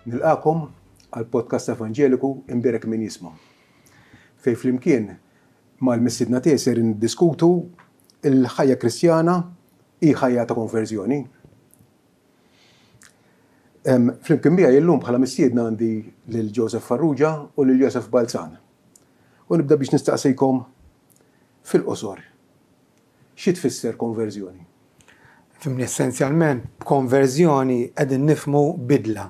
Nilqagħkom għall-podcast Evanġeliku Imbierek Min Jisma', fejn flimkien mal-mistiedna tiegħi ser niddiskutu l-ħajja Kristjana hi ħajja ta' konverżjoni. Flimkien miegħi illum bħala mistiedna għandi lil Joseph Farrugia u lil Joseph Balzan. U nibda biex nistaqsikom fil-qosor, xi tfisser konverżjoni? Fimni essenzjalment b'konverżjoni qegħdin nifhmu bidla,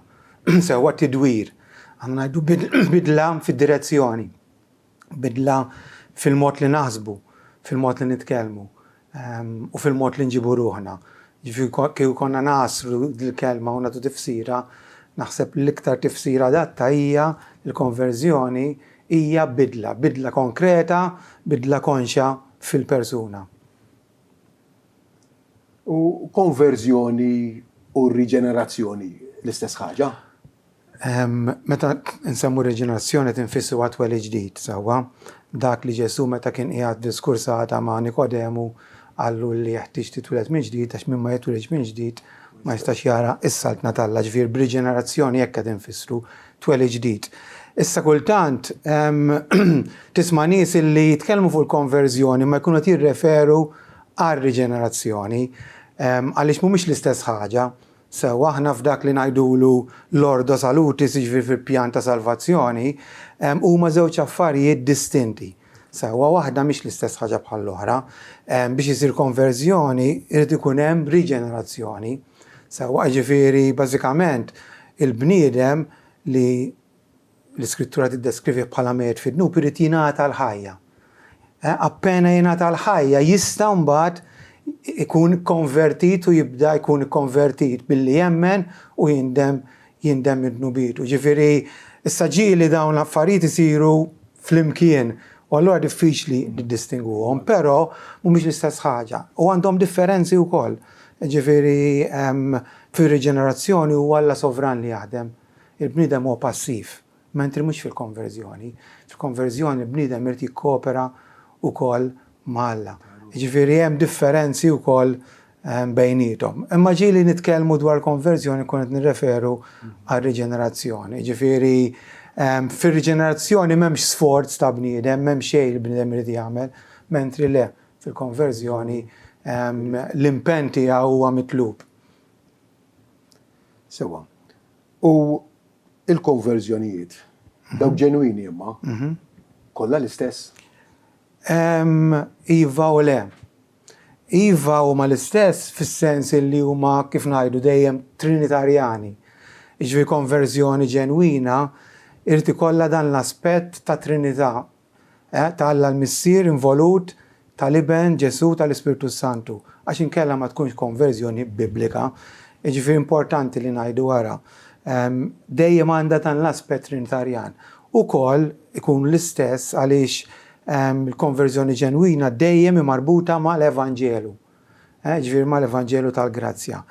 sewwa tidwir. Aħna ngħidu bidla fid-direzzjoni. Bidla fil-mod li naħsbu, fil-mod li nitkellmu u fil-mod li nġibu ruħna. Ġifieri kieku konna nagħsru dil-kelma u nagħtu tifsira, naħseb l-iktar tifsira adatta hija l-konverżjoni hija bidla, bidla konkreta, bidla konxja fil-persuna. U konverżjoni u riġenerazzjoni l-istess ħaġa? Meta nsemmu riġenerazzjoni qed infissru għat-twelid ġdid, sewwa? Dak li Ġesù meta kien qiegħed f'diskursata ma' Nikodemu qallu li jeħtieġ titwieled mill-ġdid għax min ma jitwilidx mill-ġdid ma jistax jara s-saltna t'Alla. Ġifieri b'riġenerazzjoni hekk qed infissru, twelid ġdid. Issa kultant tisma' nies li jitkellmu fuq il-konverżjoni ma jkunu qed jirreferu għar-riġenerazzjoni għaliex mhumiex l-istess ħaġa. Sewwa, aħna f'dak li ngħidulu l-ordo salutis, jiġifieri fil-pjan ta' salvazzjoni, huma żewġ affarijiet distinti. Sewwa, waħda mhix l-istess ħaġa bħall-oħra. Biex isir konverżjoni jrid ikun hemm riġenerazzjoni. Sewwa, jiġifieri bażikament il-bniedem li l-Iskrittura tiddeskrivih bħala mejjet fid-dnub irid jingħata l-ħajja. Appena jingħata l-ħajja jista' mbagħad ikun konvertit u jibda jkun ikkonvertit billi jemmen u jindem jindem minn dnubietu. Ġifieri issa ġieli dawn l-affarijiet isiru flimkien u allura diffiċli niddistingwuhom, però mhumiex l-istess ħaġa u għandhom differenzi wkoll. Ġifieri fir-riġenerazzjoni huwa Alla sovran li jaħdem. Il-bniedem huwa passiv, mentri mhux fil-konverżjoni. Fil-konverżjoni l-bniedem irid jikkopera wkoll ma' Alla. Jiġifieri hemm differenzi wkoll bejniethom. Imma ġieli nitkellmu dwar konverżjoni nkunu qed nirreferu għar-riġenerazzjoni. Jiġifieri fir-riġenerazzjoni m'hemmx sforz ta' bniedem, m'hemm xejn li l-bniedem irid jagħmel, mentri le, fil-konverżjoni l-impenn tiegħu huwa mitlub. Sewwa. U l-konverżjonijiet, dawk ġenwini imma, kollha l-istess? Iva u le. Iva huma l-istess fis-sens illi huma kif ngħidu dejjem trinitarjani. Jiġifieri konverżjoni ġenwina jrid ikollha dan l-aspett ta' Trinità ta' Alla l-Missier involut, tal-Iben, Ġesù, tal-Ispirtu s-Santu, għax inkella ma tkunx konverżjoni biblika. Jiġifieri importanti li ngħidu ara, dejjem għandha dan l-aspett trinitarjan. Ukoll ikunu l-istess għaliex il-konverżjoni ġenwina dejjem hi marbuta mal-Evanġelu, jiġifieri mal-Evanġelu tal-grazzja,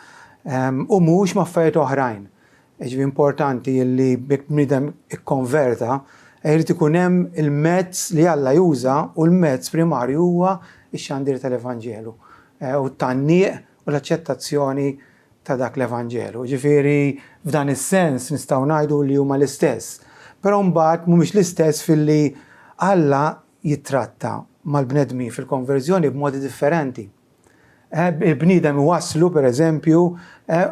u mhux m'affarijiet oħrajn. Jiġifieri importanti li jekk bniedem ikkonverta, jrid ikun hemm il-mezz li Alla juża u l-mezz primarju huwa x-xandir tal-Evanġelu u t-tgħanniq u l-aċċettazzjoni ta' dak l-Evanġelu. Jiġifieri f'dan is-sens nistgħu ngħidu li huma l-istess. Però mbagħad mhumiex l-istess filli Alla jittratta mal-bnedmin fil-konverżjoni b'modi differenti. Il-bniedem iwasslu, per eżempju,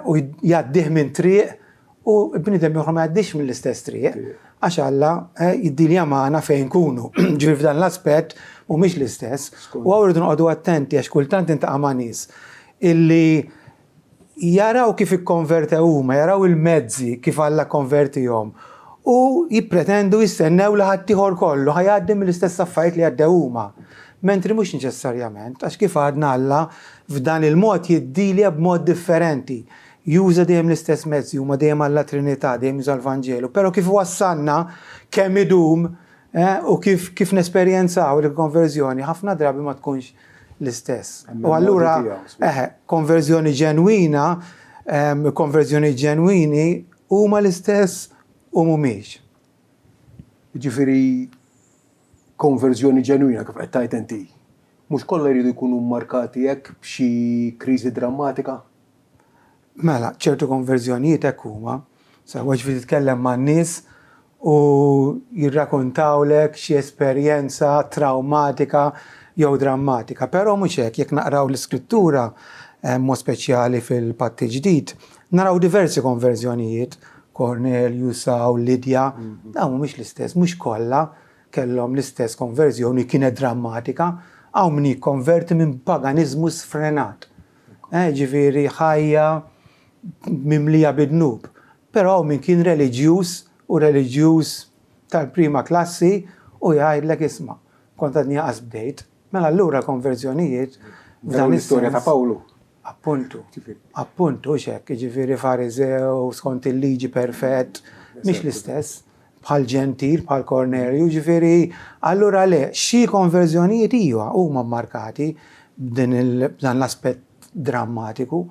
u jgħaddih minn triq u l-bniedem ieħor ma jgħaddix mill-istess triq, għax Alla jiddilja magħna fejn nkunu. Ġifieri f'dan l-aspett mhumiex l-istess. U hawn irridu noqogħdu attenti għax kultant intaqa' ma' nies illi jaraw kif ikkonvertew huma, jaraw il-mezzi kif Alla kkonvertihom u jippretendu jistennew li ħaddieħor kollu ħa jgħaddi mill-istess affarijiet li għaddew huma. Mentri mhux neċessarjament, għax kif għadna Alla f'dan il-mod jiddilja b'mod differenti. Juża dejjem l-istess mezzi, huma dejjem Alla Trinità, dejjem juża l-Vanġelu, però kif iwassalna kemm idum u kif kif nesperjenzaw il-konverżjoni ħafna drabi ma tkunx l-istess. U allura, eħe, konverżjoni ġenwina, konverżjoni ġenwini huma l-istess u mhumiex. Jiġifieri konverżjoni ġenwina kif qed tgħid inti, mhux kollha jridu jkunu mmarkati hekk b'xi kriżi drammatika? Mela, ċertu konverżjonijiet hekk huma. Sewwa ġifieri titkellem man-nies u jirrakuntawlek xi esperjenza trawmatika jew drammatika. Però mhux hekk, jekk naqraw l-Iskrittura, b'mod speċjali fil-Patt il-Ġdid, naraw diversi konverżjonijiet, Kornelju, Sawl, Lidja, dawn mhumiex l-istess, mhux kollha kellhom l-istess konverżjoni kienet drammatika. Hawn min jikkonverti minn paganiżmu sfrenat. Ġifieri ħajja mimlija bid-dnub. Però hawn min kien reliġjuż u reliġjuż tal-prima klassi u jgħidlek isma', kont għadni qas bdejt. Mela allura l-konverżjonijiet f'dan l-istorja ta' Pawlu. Appuntu. Appuntu, hux hekk, jiġifieri Fariżew skont il-liġi perfett, mhix l-istess bħal ġentil, bħal Kornelju, jiġifieri allura le, xi konverżjonijiet iva huma mmarkati b'din b'dan l-aspett drammatiku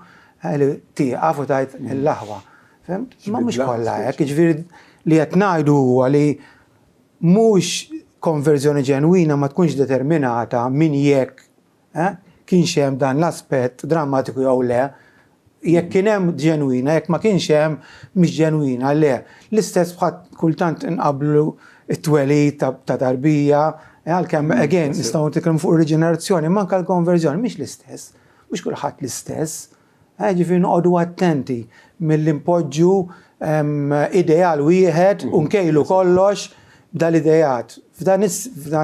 li tieqaf u tgħid l-aħwa. Fhimt? Ma mhux kollha hekk, jiġifieri li qed ngħidu huwa li mhux konverżjoni ġenwina ma tkunx determinata minn jekk kienx hemm dan l-aspett drammatiku jew le. Jekk kien hemm ġenwina, jekk ma kienx hemm mhix ġenwina, le. L-istess bħal kultant inqabblu t-twelid ta' tarbija, għalkemm again nistgħu nitkellmu fuq ir-riġenerazzjoni, imma anke l-konverżjoni mhix l-istess. Mhux kulħadd l-istess. Jiġifieri noqogħdu attenti milli npoġġu ideal wieħed u nkejlu kollox b'dal-ideat. F'dan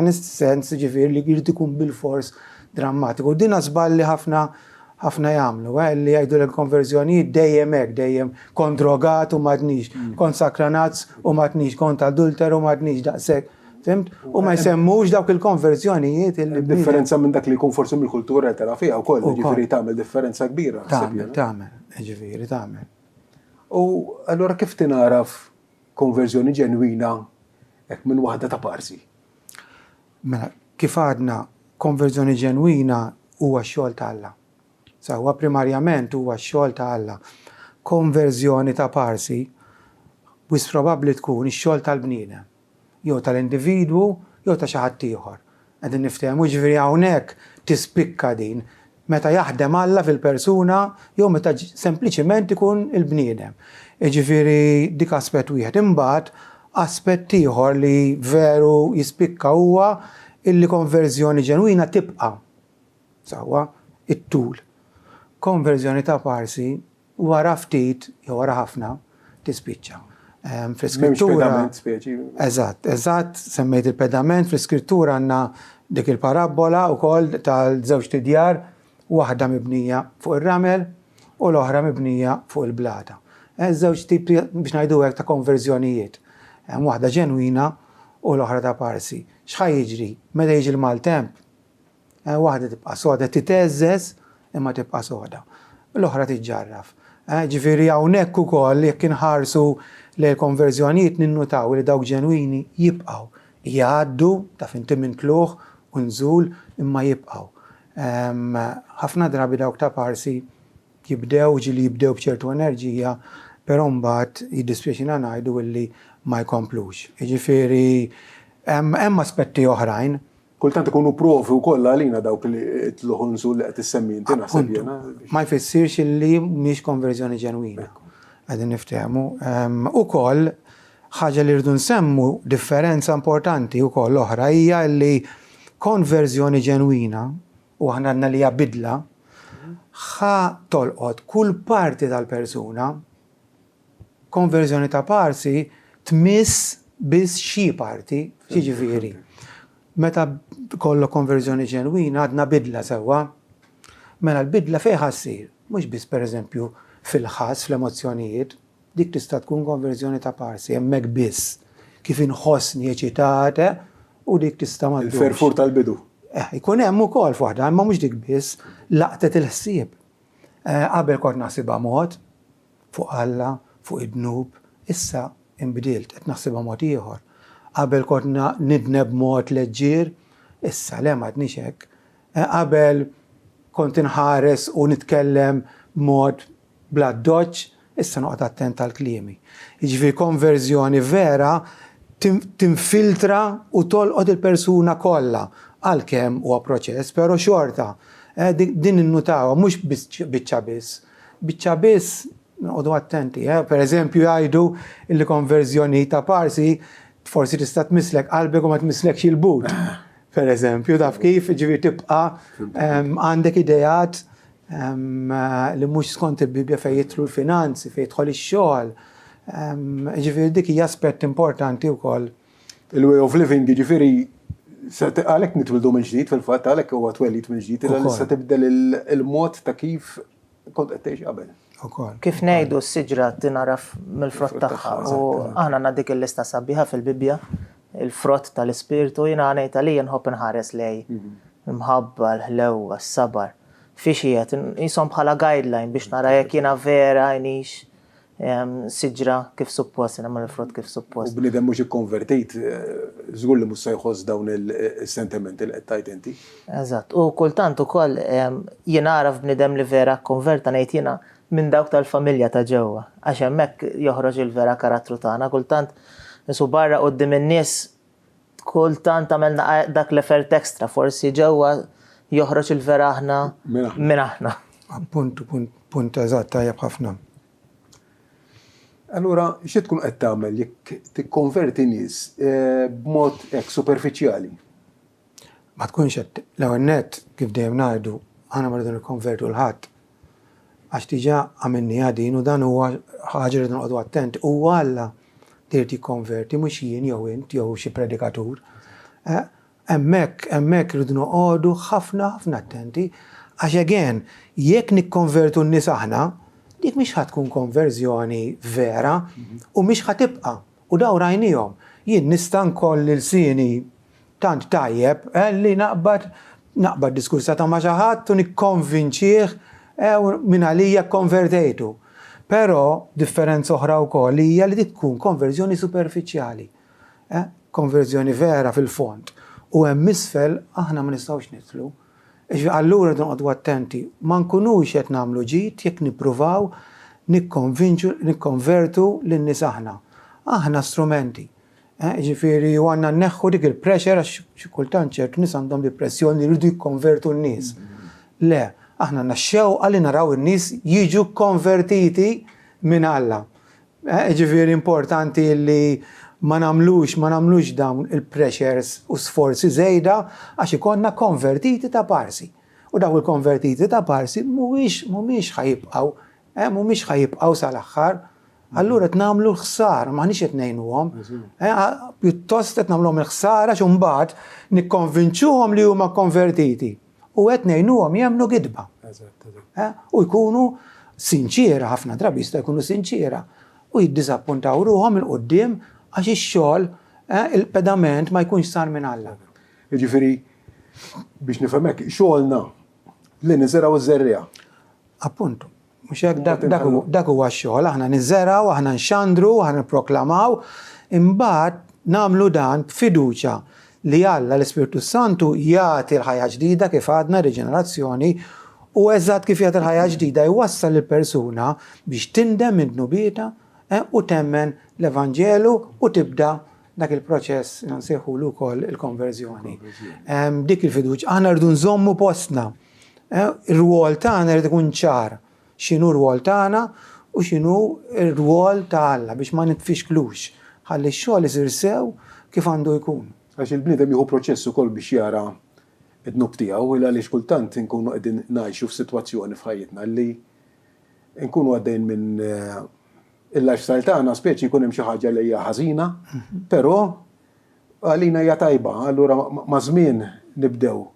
is-sens jiġifieri li jrid ikun bilfors drammatiku. Din żball li ħafna ħafna jagħmlu, li jgħidu li l-konverżjonijiet dejjem hekk, dejjem kont drogat u m'għadnix, kont sakranazz u m'għadnix, kont adulteru u m'għadnix daqshekk. Fhimt? U ma jsemmux dawk il-konverżjonijiet illi. Differenza minn dak li jkun forsi mill-kultura li tara fiha wkoll, jiġifieri tagħmel differenza kbira. Tagħmel, tagħmel, jiġifieri tagħmel. U allura kif tingħaraf konverżjoni ġenwina hekk minn waħda ta' parsi? Mela, kif għadna, konverżjoni ġenwina huwa x-xogħol ta' Alla. Sewwa, primarjament huwa x-xogħol ta' Alla. Konverżjoni ta' parsi wisq probabbli tkun ix-xogħol tal-bniedem. jew tal-individwu jew ta' xi ħadd ieħor. Qegħdin niftehmu? Jiġifieri hawnhekk tispikka din, meta jaħdem Alla fil-persuna jew meta sempliċiment ikun il-bniedem. Jiġifieri dik aspett wieħed. Imbagħad aspett ieħor li veru jispikka huwa illi konverżjoni ġenwina tibqa'. Sewwa, it-tul. Konverżjoni ta' parsi wara ftit jew wara ħafna tispiċċa. Fl-iskrittura. Pedament speċi. Eżatt, eżatt, semmejt il-pedament, fl-iskrittura għandna dik il-parabbola wkoll tal-żewġt idjar, waħda mibnija fuq ir-ramel u l-oħra mibnija fuq il-blata. Żewġ tipi biex ngħidu hekk ta' konverżjonijiet. Hemm waħda ġenwina u l-oħra ta' parsi. X'ħa jiġri? Meta jiġi l-maltemp, Waħda tibqa' soda, titgħeżżeż imma tibqa' soda. L-oħra tiġġarraf. Ġifieri hawnhekk ukoll jekk inħarsu lejn il-konverżjonijiet ninnutaw li dawk ġenwini jibqgħu. Jgħaddu, taf inti minn tlugħ u nżul imma jibqgħu. Ħafna drabi dawk ta' parsi jibdew, ġieli jibdew b'ċertu enerġija, però mbagħad jiddispjaċina ngħidu illi ma jkomplux. Jiġifieri hemm aspetti oħrajn Kultant ikunu provi wkoll għalina dawk li tlugħ u nżul li qed issemmi inti naħseb jiena. Ma jfissirx illi mhix konverżjoni ġenwina. Qegħdin niftehmu. Ukoll ħaġa li rridu nsemmu differenza importanti wkoll oħra hija li konverżjoni ġenwina u aħna għandna li hija bidla ħa tolqot kull parti tal-persuna. Konverżjoni ta' parsi tmiss biss xi parti, x'jiġifieri? Meta jkollok konverżjoni ġenwina għadna bidla sewwa. Mela l-bidla fejn ħa ssir? Mhux biss pereżempju fil-ħass, fl-emozzjonijiet, dik tista' tkun konverżjoni ta' parsi, hemmhekk biss. Kif inħossni eċitat, u dik tista' ma ddumx. Il-ferfur tal-bidu. Eh, ikun hemm ukoll f'waħda, imma mhux dik biss, laqtet il-ħsieb. Qabel kont naħsibha mod, fuq Alla, fuq id-dnub, issa inbdilt, qed naħsibha mod ieħor. Qabel kont nidneb b'mod leġġier, issa le m'għadnix hekk. Qabel kont inħares u nitkellem b'mod bl-addoċċ, issa noqgħod attent għal kliemi. Jiġifieri konverżjoni vera tinfiltra u tolqot il-persuna kollha, għalkemm huwa proċess, però xorta din innutawha mhux biċċa biss. Biċċa biss Noqogħdu attenti, eh? Per eżempju jgħidu li konverżjoni ta' parsi forsi tista' tmisslek qalbek u ma tmisslekx il-but. Per eżempju, taf kif, ġifieri tibqa' għandek ideat li mhux skont il-Bibbja fejn jidħlu l-finanzi, fejn jidħol ix-xogħol. Ġifieri dik hija aspett importanti wkoll. Il-way of living, jiġifieri għalhekk nitwildu mill-ġdid fil-fatt, għalhekk huwa twelid mill-ġdid, li se tibdel il-mod ta' kif kont qed tgħix qabel. Ukoll. Kif ngħidu s-siġra tingħaraf mill-frott tagħha u aħna għandna dik il-lista sabiħa fil-Bibbja, il-frott tal-Ispirtu, jiena ngħid għalija nħobb inħares lejn l-imħabba, l-ħlewwa, s-sabar. Fiex qiegħed, qishom bħala guideline biex nara jekk jiena vera inix siġra kif suppost, nagħmel il-frott kif suppost. U bniedem mhux ikkonvertit żgur li mhux se jħoss dawn is-sentimenti li qed tgħid inti. Eżatt. U kultant ukoll jien nagħraf bniedem li vera kkonverta ngħid jiena minn dawk tal-familja ta' ġewwa. Għax hemmhekk joħroġ il-vera karattru tagħna. Kultant nisu barra quddiem in-nies kultant tagħmel dak l-effort extra, forsi ġewwa joħroġ il-vera aħna minn aħna. Appuntu, punt eżatt tajjeb ħafna. Allura, xi tkun qed tagħmel jekk tikkonverti nies eh, b'mod hekk superfiċjali? Ma tkunx qed l-ewwel nett kif dejjem ngħidu, aħna ma rridu nikkonvertu 'l ħadd. Għax diġà għamilniha din u dan huwa ħaġa li rridu noqogħdu attenti. Huwa Alla li jrid jikkonverti mhux jien jew int jew xi predikatur. Eh, hemmhekk, hemmhekk irridu noqogħdu ħafna ħafna attenti għax again, jekk nikkonvertu n-nies aħna, dik mhix ħa tkun konverżjoni vera u mhix ħa tibqa'. U daw rajnihom. Jien nista' nkoll ilsieni tant tajjeb eh, li naqbad naqbad diskursata ma' xi ħadd u nikkonvinċih eh, u minn għalija kkonvertejtu. Però differenza oħra wkoll hija li dik tkun konverżjoni superfiċjali. Eh, konverżjoni vera fil-fond. U hemm isfel aħna ma nistgħux nidħlu. Allura rridu noqogħdu attenti, ma nkunux qed nagħmlu ġid jekk nippruvaw nikkonvinċu, nikkonvertu lin-nies aħna. Aħna strumenti. Jiġifieri u għandna nneħħu dik il-pressure għax xi kultant ċertu nies għandhom depressjoni li jridu jikkonvertu n-nies. Le, aħna għandna x-xewqa li naraw in-nies jiġu konvertiti minn Alla. Jiġifieri importanti li ma nagħmlux ma nagħmlux dawn il-pressures u sforzi żejda għax ikollna konvertiti ta' parsi. U dawn il-konvertiti ta' parsi mhuwiex mhumiex ħa jibqgħu, mhumiex ħa jibqgħu sal-aħħar. Allura qed nagħmlu l-ħsara, m'aħniex qed ngħinuhom. Pjuttost qed nagħmluhom il-ħsara għax imbagħad nikkonvinċuhom li huma konvertiti u qed ngħinuhom jemmnu gidba. U jkunu sinċiera, ħafna drabi jista' jkunu sinċiera u jiddiżappuntaw ruħhom 'il quddiem għax ix-xogħol, il-pedament ma jkunx sar minn Alla. Jiġifieri, biex nifhem hekk, xogħolna li niżirgħu ż-żerriegħa. Appuntu. Mhux hekk dak huwa x-xogħol, aħna niżergħu, aħna nxandru, aħna nipproklamaw, imbagħad nagħmlu dan b'fiduċja li Alla l-Ispirtu s-Santu jagħti l-ħajja ġdida kif għadna riġenerazzjoni u eżatt kif jagħti l-ħajja ġdida jwassal lill-persuna biex tindem minn dnubietha eh, u temmen l-Evanġelu u tibda dak il-proċess nsejħulu wkoll il-konverżjoni. Dik il-fiduċja, aħna rridu nżommu postna. Ir-rwol tagħna jrid ikun ċar x'inhu r-rwol tagħna u x'inhu r-rwol ta' Alla biex ma nitfixklux ħalli x-xogħol isir sew kif għandu jkun. Għax il-bniedem jieħu proċess ukoll biex jara d-dnub tiegħu, il għaliex kultant inkunu qegħdin ngħixu f'sitwazzjoni f'ħajjitna li nkunu għaddejjin minn il-lifestyle tagħna speċi jkun hemm xi ħaġa li hija ħażina, però għalina hija tajba, allura maż-żmien nibdew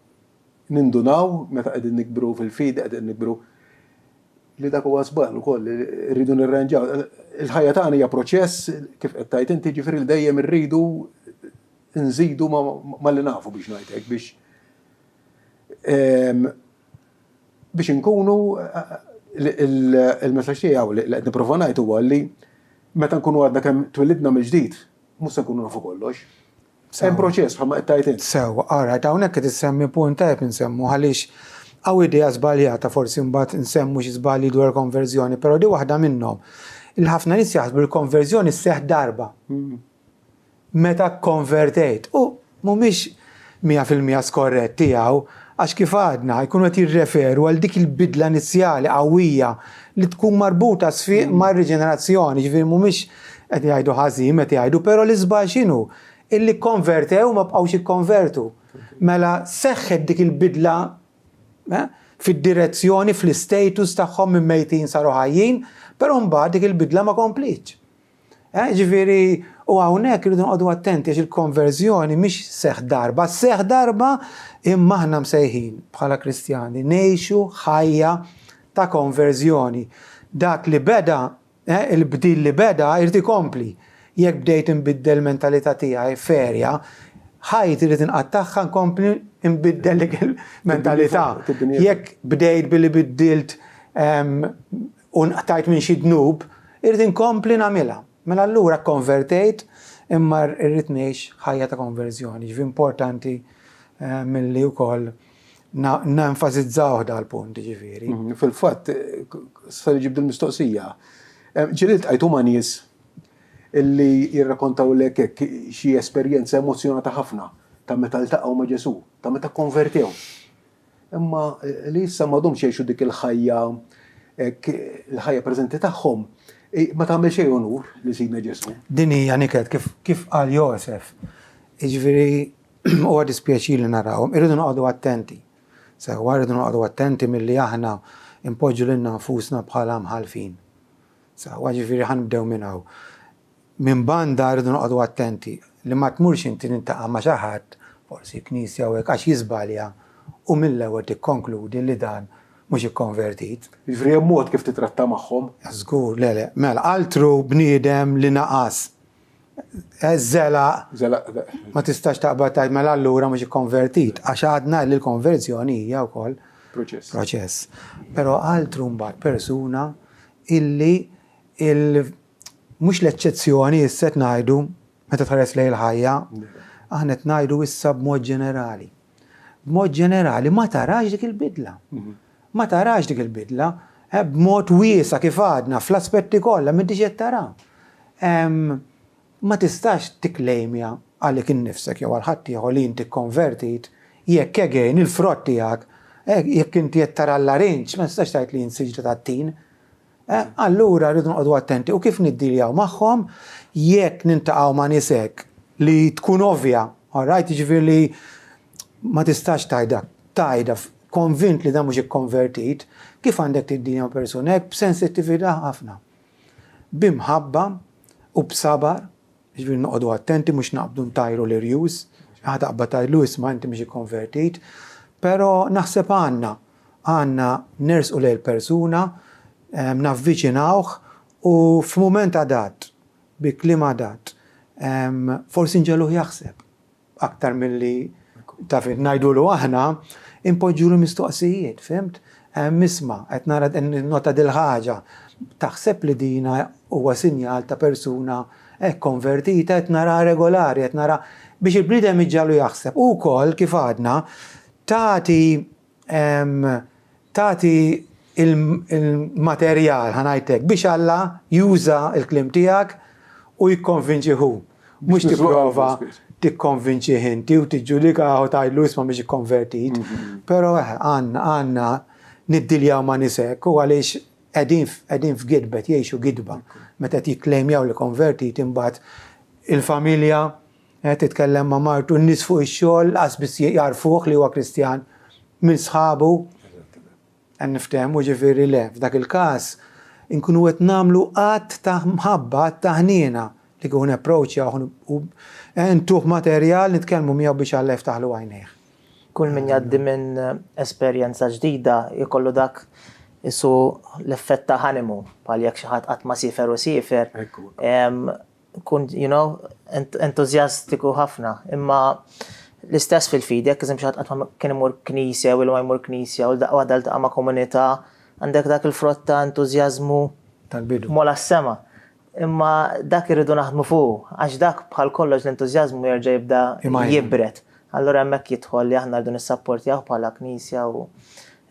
Nindunaw meta qegħdin nikbru fil-fidi, qegħdin nikbru li dak huwa żball ukoll li rridu nirranġaw. Il-ħajja tagħna hija proċess kif qed tgħid inti ġifieri li dejjem irridu nżidu ma li nafu biex ngħid hekk biex ehm, biex inkunu il-messaġġ tiegħu li qed nipprova ngħid huwa li meta nkunu għadna kemm twilidna mill-ġdid, mhux se nkunu nafu kollox. Hemm proċess bħalma qed tgħid int. Sewwa, all right, hawnhekk qed issemmi punt tajjeb insemmu għaliex hawn idea żbaljata forsi mbagħad insemmu xi żbalji dwar konverżjoni, però di waħda minnhom. Il-ħafna nies jaħsbu li l-konverżjoni sseħħ darba. Meta kkonvertejt. U mhumiex 100% skorretti hawn. Għax kif għadna, jkunu qed jirreferu għal dik il-bidla inizjali qawwija li tkun marbuta sfiq mar-riġenerazzjoni, jiġifieri mhumiex qed jgħidu ħażin meta jgħidu, però l-iżball x'inhu? Illi kkonvertew ma bqgħux jikkonvertu. Mela seħħet dik il-bidla fid-direzzjoni, fl-istatus tagħhom minn mejtin saru ħajjin, però mbagħad dik il-bidla ma komplietx. Jiġifieri, u hawnhekk irridu noqogħdu attenti għax il-konverżjoni mhix sseħħ darba, sseħħ darba imma aħna msejħin bħala Kristjani ngħixu ħajja ta' konverżjoni. Dak li beda, il-bdil li beda jrid ikompli. Jekk bdejt inbiddel il-mentalità tiegħi f'erja, ħajti rrid inqattagħha nkompli nbiddel dik il-mentalità. Jekk bdejt billi biddilt u nqtajt minn xi dnub, irrid inkompli nagħmilha. Mela allura kkonvertejt imma rrid ngħix ħajja ta' konverżjoni. Ġifieri importanti milli wkoll nenfasizzawh dal-punt, ġifieri. Fil-fatt, sa niġib dil-mistoqsija. Ġieli ltqajtu ma' nies illi jirrakontawlek hekk xi esperjenza emozzjonata ħafna ta' meta ltaqgħu ma' Ġesù, ta' meta kkonvertew. Imma li issa m'għadhomx jgħixu dik il-ħajja hekk, il-ħajja preżenti tagħhom ma tagħmel xejn unur lil Sidna Ġesù. Din hija niket kif kif qal Josef. Jiġifieri huwa dispjaċir li narawhom. Irridu noqogħdu attenti. Sewwa rridu noqogħdu attenti milli aħna npoġġu lilna nfusna bħala mħallfin. Sewwa ġifieri ħa nibdew minn hawn. Minn banda rridu noqogħdu attenti li ma tmurx inti tintaqa' ma' xi ħadd, forsi knisja u hekk, għax jiżbalja u mill-ewwel tikkonkludi li dan mhux ikkonvertit. Jiġifieri hemm mod kif titratta magħhom? Żgur, le le. Mela, altru bniedem li naqas, żelaq, ma tistax taqbad tgħid mela allura mhux ikkonvertit, għax għadna li l-konverżjoni hija wkoll proċess. Proċess. Però altru mbagħad persuna illi il Mhux l-eċċezzjoni issa qed ngħidu meta tħares lejn il-ħajja, aħna qed ngħidu issa b'mod ġenerali. B'mod ġenerali ma tarax dik il-bidla. Ma tarax dik il-bidla b'mod wiesa' kif għadna fl-aspetti kollha m'intix qed tara. Ma tistax tikklejmja għalik innifsek jew għal ħaddieħor li inti kkonvertit jekk again il-frott tiegħek jekk inti qed tara l-larinġ ma tistax tgħid li int siġra tat-tin. Allura rridu noqogħdu attenti u kif niddiljaw magħhom jekk nintaqgħu ma' nies hekk li tkun ovvja, all right, jiġifieri li ma tistax tgħidha, tgħidha konvint li dan mhux ikkonvertit, kif għandek tiddilja ma' persuna hekk b'sensittività ħafna. B'imħabba u b'sabar Jiġifieri noqogħdu attenti mhux naqbdu ntajru l-irjus, ħa taqbad tgħidlu isma' inti mhix ikkonvertit. Però naħseb għandna, għandna nersqu lejn il-persuna, navviċinawh u f'mument adatt, bi kliem adatt, forsi nġegħluh jaħseb. Aktar milli taf int ngħidulu aħna, inpoġġulu mistoqsijiet, fhimt? Isma', qed nara ninnota dil-ħaġa, taħseb li dina huwa sinjal ta' persuna hekk konvertita, qed naraha regolari, qed nara biex il-bniedem iġġagħlu jaħseb. U wkoll kif għadna, tagħti Tagħti il-materjal, ħa ngħid hekk, biex Alla juża l-kliem tiegħek u jikkonvinċih hu. Mhux tipprova tikkonvinċih inti u tiġġudikah u tgħidlu isma' mhix ikkonvertit. Però eħe, għandna għandna niddiljaw ma' nies hekk u għaliex qegħdin qegħdin f'gidba, qed jgħixu gidba. Meta qed jikklejmjaw li konvertiti mbagħad il-familja Qed titkellem ma' martu, n-nies fuq ix-xogħol lanqas biss jagħrfuh li huwa Kristjan minn sħabu. Qed niftehmu ġifieri le, f'dak il-każ inkunu qed nagħmlu att ta' mħabba, att ta' ħniena li kieku napproachjawh u ntuh materjal nitkellmu miegħu biex Alla jiftaħlu għajnejh. Kull min jgħaddi minn esperjenza ġdida jkollu dak isu l-effett ta' honeymoon, bħal jekk xi ħadd qatt ma siefer u siefer, kun, you know, entużjastiku ħafna. Imma l-istess fil-fidi, jekk eżempju xi ħadd kien imur knisja u ilu ma jmur knisja u daqqa waħda ltaqa' ma' komunità, għandek dak il-frott ta' entużjażmu tal-bidu. Mola s-sema. Imma dak irridu naħdmu fuqu, għax dak bħal kollox l-entużjażmu jerġa' jibda jibred. Allura hemmhekk jidħol li aħna rridu nissapportjawh bħala knisja u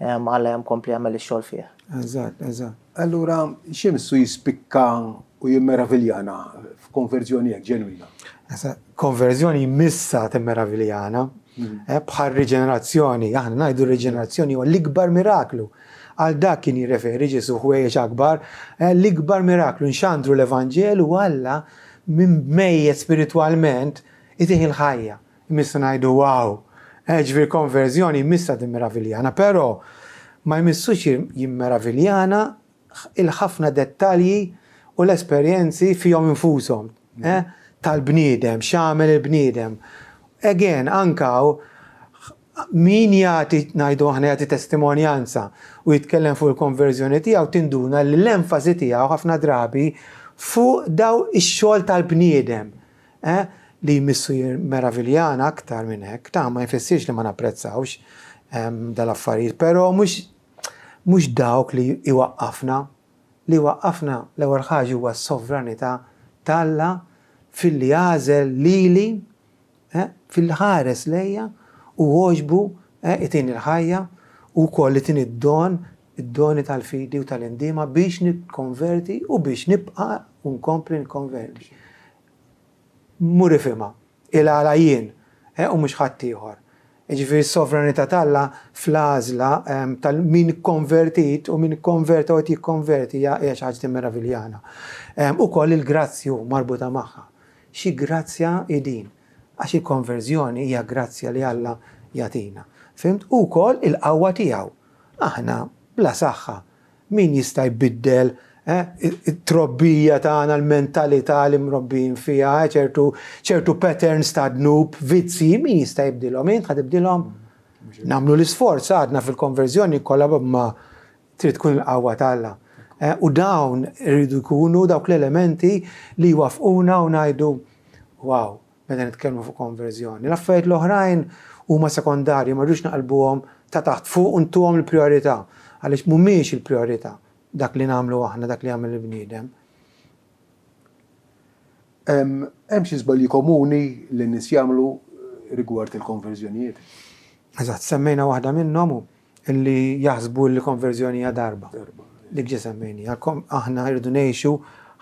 Alla jkompli jagħmel ix-xogħol fih. Eżatt, eżatt. Allura x'imssu jispikka u jimmeraviljana f'konverżjoni hekk ġenwina? Konverżjoni jmissha timmeraviljana. Eh, bħal riġenerazzjoni, aħna ngħidu riġenerazzjoni huwa l-ikbar miraklu. Għal dak kien jirreferi Ġesu ħwejjeġ akbar, eh, l-ikbar miraklu nxandru l-Evanġelu Alla minn mejjet spiritwalment itih il-ħajja. Imissa ngħidu wow! Eh, ġifieri konverżjoni jmissha timmeraviljana, però ma jmissux jimmeraviljana il-ħafna dettalji u l-esperjenzi fihom infushom, eh, tal-bniedem, x'għamel il-bniedem. Again, anke hawn, min jagħti, ngħidu aħna jagħti testimonjanza u jitkellem fuq il-konverżjoni tiegħu tinduna li l-enfasi tiegħu ħafna drabi fuq daw ix-xogħol tal-bniedem. Eh, li jmissu jimmeraviljana aktar minn hekk, ta' ma jfissirx li ma napprezzawx ehm, dal-affarijiet, però mhux mhux dawk li jwaqqafna. Li jwaqqafna l-ewwel ħaġa huwa s-sovranità t'Alla filli għażel lili, eh, filli ħares lejja u għoġbu eh, itini l-ħajja u wkoll itini d-don, id-doni tal-fidi u tal-indiema biex nikkonverti u biex nibqa' u nkompli nikkonverti. Mur ifhimha, il-għala jien, eh, u mhux ħaddieħor. Jiġifieri s-sovranità t'Alla fl-għażla tal min ikkonvertit u min ikkonverta u qed jikkonverti hija xi ħaġa timmeraviljana. Ukoll il-grazzji marbuta magħha. Xi grazzja hi din? Għax il-konverżjoni hija grazzja li Alla jagħtina. Fhimt? U wkoll il-qawwa tiegħu. Aħna bla saħħa Min jista' jbiddel it-trobbija tagħna, l-mentalità li mrobbijin fiha, ċertu ċertu patterns ta' dnub, vizzji, min jista' jibdilhom? Int ħa tibdilhom? Nagħmlu l-isforz għadna fil-konverżjoni kollha ma trid tkun il-qawwa t'Alla. U dawn iridu jkunu dawk l-elementi li jwaffquna u ngħidu wow, meta nitkellmu fuq konverżjoni. L-affarijiet l-oħrajn huma sekondarji, ma rridux naqilbuhom ta' taħt fuq u ntuhom il-prijorità, għaliex mhumiex il-prijorità dak li nagħmlu aħna, dak li jagħmel il-bniedem. Hemm xi żbalji komuni li n-nies jagħmlu rigward il-konverżjonijiet? Eżatt, semmejna waħda minnhom hu Illi jaħsbu li konverżjoni hija darba. Dik ġa semmejniha. Aħna rridu ngħixu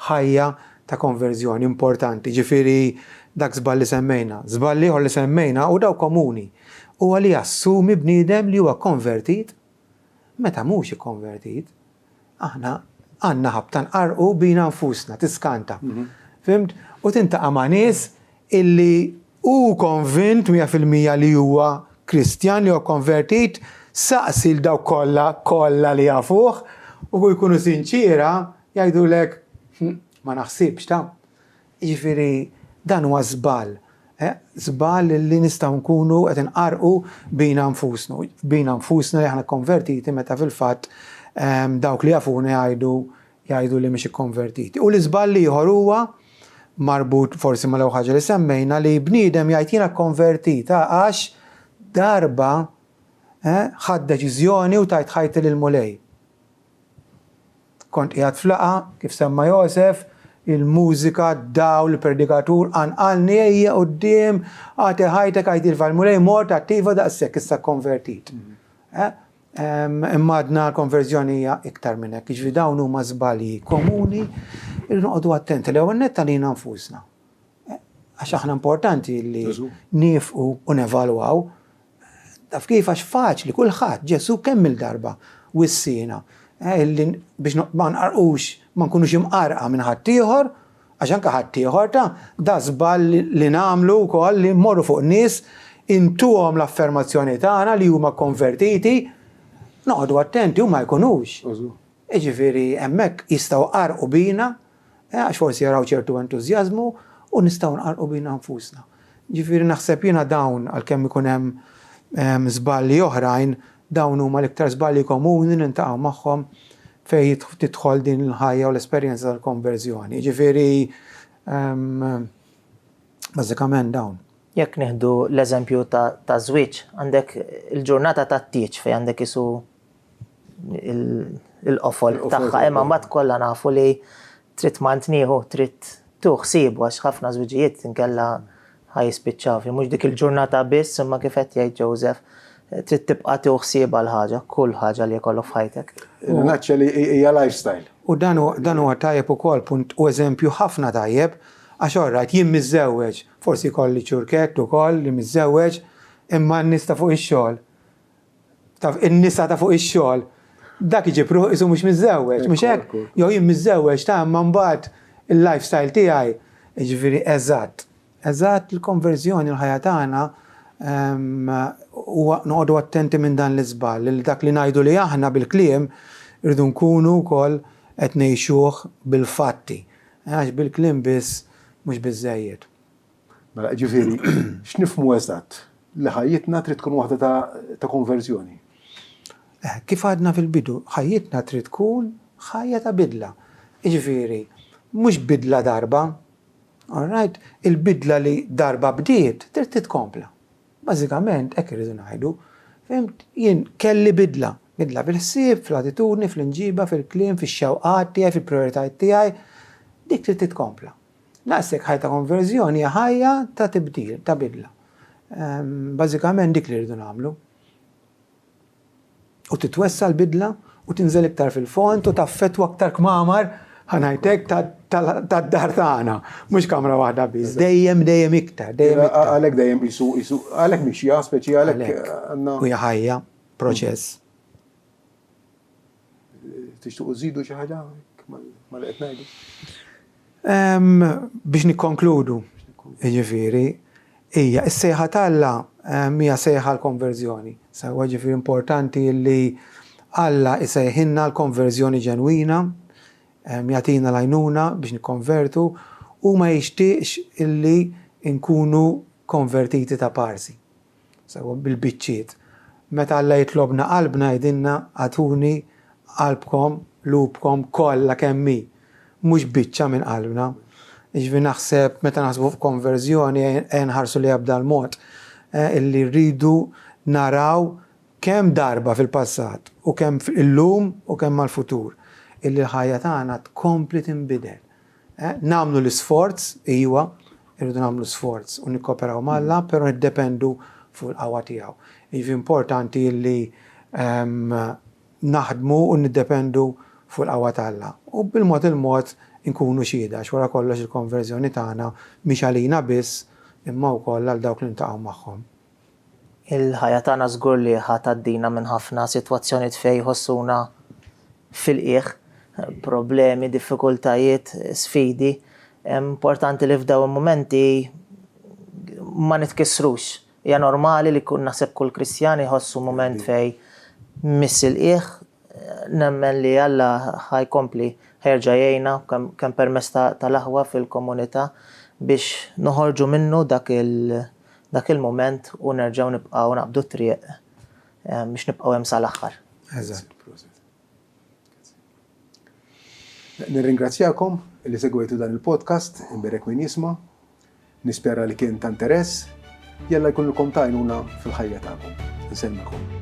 ħajja ta' konverżjoni importanti. Ġifieri dak żball li semmejna. Żball ieħor li semmejna u daw komuni huwa li jassumi bniedem li huwa konvertit meta mhux ikkonvertit. Aħna għandna ħabta nqarrqu bina nfusna, tiskanta. Fhimt? U tintaqa' ma' nies illi hu konvint 100% li huwa Kristjan, li huwa konvertit, saqsi 'l dawk kollha, kollha li jafuh, u jkunu sinċiera, jgħidulek, ma naħsibx ta'. Jiġifieri dan huwa żball, żball li nistgħu nkunu qed inqarrqu bina nfusna, bina nfusna li aħna konvertiti meta fil-fatt dawk li jafuna jgħidu jgħidu li mhix ikkonvertiti. U l-iżball l-ieħor huwa marbut forsi mal-ewwel ħaġa li semmejna li bniedem jgħid jiena kkonvertit għax darba ħadt deċiżjoni u tajt ħajti lill-Mulej. Kont qiegħed f'laqgħa, kif semma Josef, il-mużika, d-dawl, il-predikatur qanqalni ejja quddiem, agħti ħajtek, għid iva l-Mulej, mort attiva daqshekk issa kkonvertit. Imma għadna l-konverżjoni hija iktar minn hekk. Jiġifieri dawn huma żbalji komuni li noqogħdu attenti l-ewwel nett għalina nfusna. Għax aħna importanti li niefqu u nevalwaw. Taf kif għax faċli kulħadd, Ġesù kemm il-darba wissiena eh, illi biex ma nqarqux, ma nkunux imqarqa minn ħaddieħor, għax anke ħaddieħor ta' da żball li nagħmlu wkoll li mmorru fuq nies intuhom l-affermazzjoni tagħna li huma konvertiti, noqogħdu attenti u ma jkunux. Jiġifieri hemmhekk jistgħu jqarrqu bina, għax forsi jaraw ċertu entużjażmu u nistgħu nqarrqu bina nfusna. Ġifieri naħseb jiena dawn għalkemm ikun hemm żbalji oħrajn, dawn huma l-iktar żbalji komuni li niltaqgħu magħhom fejn tidħol din il-ħajja u l-esperjenza tal-konverżjoni. Jiġifieri bażikament dawn. Jekk nieħdu l-eżempju ta' żwieġ, għandek il-ġurnata tat-tieġ fejn għandek isu il-qofol tagħha, imma mbagħad kollha nafu li trid mantnieħu, trid tuħ ħsiebu għax ħafna żwiġijiet inkella ħa jispiċċaw fi mhux dik il-ġurnata biss imma kif qed jgħid Joseph, trid tibqa' tieħu ħsiebha l-ħaġa, kull ħaġa li jkollok f'ħajtek. Naċċa li hija lifestyle. U dan huwa tajjeb ukoll punt u eżempju ħafna tajjeb għax all right jien miżżewweġ, forsi jkolli ċurkett ukoll li miżżewweġ, Imma n-nies ta' fuq ix-xogħol, taf in-nisa ta' fuq ix-xogħol, dak iġib ruħu qisu mhux miżżewweġ, mhux hekk? Jew jien miżżewweġ ta' imma mbagħad il-lifestyle tiegħi, jiġifieri eżatt. Eżatt il-konverżjoni l-ħajja tagħna huwa noqogħdu attenti minn dan l-iżball li dak li ngħidu li aħna bil-kliem irridu nkunu wkoll qed ngħixuh bil-fatti. Għax bil-kliem biss mhux biżżejjed. Mela, ġifieri, x'nifhmu eżatt? Li ħajjitna trid tkun waħda ta' konverżjoni. Eh, kif għadna fil-bidu, ħajjitna trid tkun ħajja ta' bidla. Jiġifieri, mhux bidla darba, all right? Il-bidla li darba bdiet trid titkompla. Bażikament hekk irridu ngħidu. Fhimt? Jien kelli bidla. Bidla fil-ħsieb, fl-attitudni, fl-imġiba, fil-kliem, fix-xewqat tiegħi, fil-prijoritajiet tiegħi. Dik trid titkompla. Daqshekk ħajja ta' konverżjoni hija ħajja ta' tibdil, ta' bidla. Bażikament dik li rridu nagħmlu. U titwessa' l-bidla u tinżel iktar fil-fond u taffettwa aktar kmamar, ħa ngħid hekk, tad-dar tagħna, mhux kamra waħda biss, dejjem dejjem iktar, dejjem iktar. Għalhekk dejjem qisu qisu għalhekk mixja speċi għalhekk għandna. U hija ħajja, proċess. Tixtuqu żidu xi ħaġa ma li qed ngħidu? Biex nikkonkludu, jiġifieri, hija s-sejħa t'Alla hija sejħa għall-konverżjoni. Sewwa ġifieri importanti li Alla jsejħilna għall-konverżjoni ġenwina, jagħtina l-għajnuna biex nikkonvertu u ma jixtieqx illi nkunu konvertiti ta' parsi. Sewwa bil-biċċiet. Meta Alla jitlobna qalbna jgħidilna agħtuni qalbkom, qlubkom kollha kemm hi, mhux biċċa minn qalbna. Jiġifieri naħseb meta naħsbu f'konverżjoni ejja nħarsu lejha b'dal-mod, illi rridu naraw kemm darba fil-passat u kemm illum u kemm għall-futur, illi l-ħajja tagħna tkompli tinbidel. Nagħmlu l-isforz, iwa, irridu nagħmlu sforz u nikkoperaw m'Alla, però niddependu fuq il-qawwa tiegħu. Jiġifieri importanti li naħdmu u niddependu fuq il-qawwa t'Alla. U bil-mod il-mod inkunu xhieda, għax wara kollox il-konverżjoni tagħna mhix għalina biss, imma wkoll għal dawk li niltaqgħu magħhom. Il-ħajja tagħna żgur li ħa tgħaddina minn ħafna sitwazzjonijiet fejn jħossuna fil-qiegħ, problemi, diffikultajiet, sfidi. Importanti li f'dawn il-mumenti ma nitkissrux. Hija normali li kull naħseb kull Kristjan iħossu mument fejn miss il-qiegħ, Nemmen li Alla ħa jkompli, ħa jerġa' jgħinna kemm permezz tal-aħwa fil-komunità biex noħorġu minnu dak il-mument u nerġgħu nibqgħu naqbdu t-triq biex nibqgħu hemm sal-aħħar. Eżatt. Nirringrazzjakom li segwejtu dan il-podcast, Imberek Min Jisma'. Nispera li kien ta' interess. Jalla jkunilkom ta' għajnuna fil-ħajja tagħkom. Insellmilkom.